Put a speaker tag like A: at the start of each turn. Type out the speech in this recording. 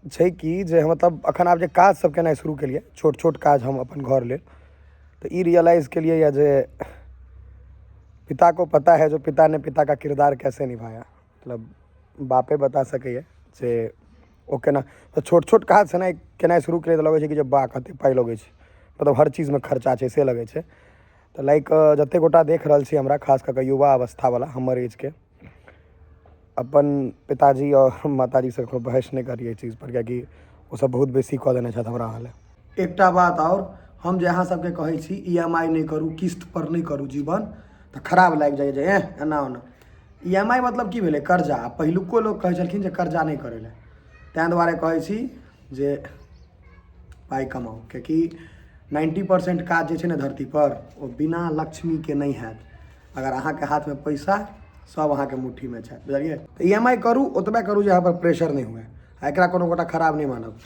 A: छै कि जे मतलब अखन आब जे काज सब केनाइ शुरू केलियै, छोट छोट काज हम अपन घर लेल, तऽ ई रियलाइज केलियै यऽ जे पिता को पता है जो पिता ने पिता का किरदार कैसे निभाया। मतलब बापे बता सकैए जे ओ केना। तऽ छोट छोट काज सेनाइ केनाइ शुरू केलियै तऽ लगै छै कि जे बा कतेक पाइ लगै छै, मतलब हर चीजमे खर्चा छै से लगै छै। तऽ लाइक जतेक गोटा देख रहल छी हमरा, खास कऽ कऽ युवा अवस्थावला हमर एजके, अपन पिताजी आओर माताजीसँ कखनो बहस नहि करी एहि चीजपर, किएकि ओसभ बहुत बेसी कऽ देने छथि हमरा अहाँ लए। एकटा बात आओर, हम जे अहाँ सबके कहै छी ई एम आई नहि करू, किस्त पर नहि करू जीवन, तऽ खराब लागि जाइए जे एह एना ओना। ई एम आई मतलब की भेलै? कर्जा। आ पहिलुको लोक कहै छलखिन जे कर्जा नहि करै लए। ताहि दुआरे कहै छी जे पाइ कमाउ, कियाकि 90% काज जे छै ने धरतीपर, ओ बिना लक्ष्मीके नहि हैत। अगर अहाँके हाथमे पैसा, सब अहाँके मुट्ठीमे छै, बुझलियै? तऽ ई एम आई करू, ओतबे करू जे अहाँ पर प्रेशर नहि हुए, आ एकरा कोनो गोटा खराब नहि मानब।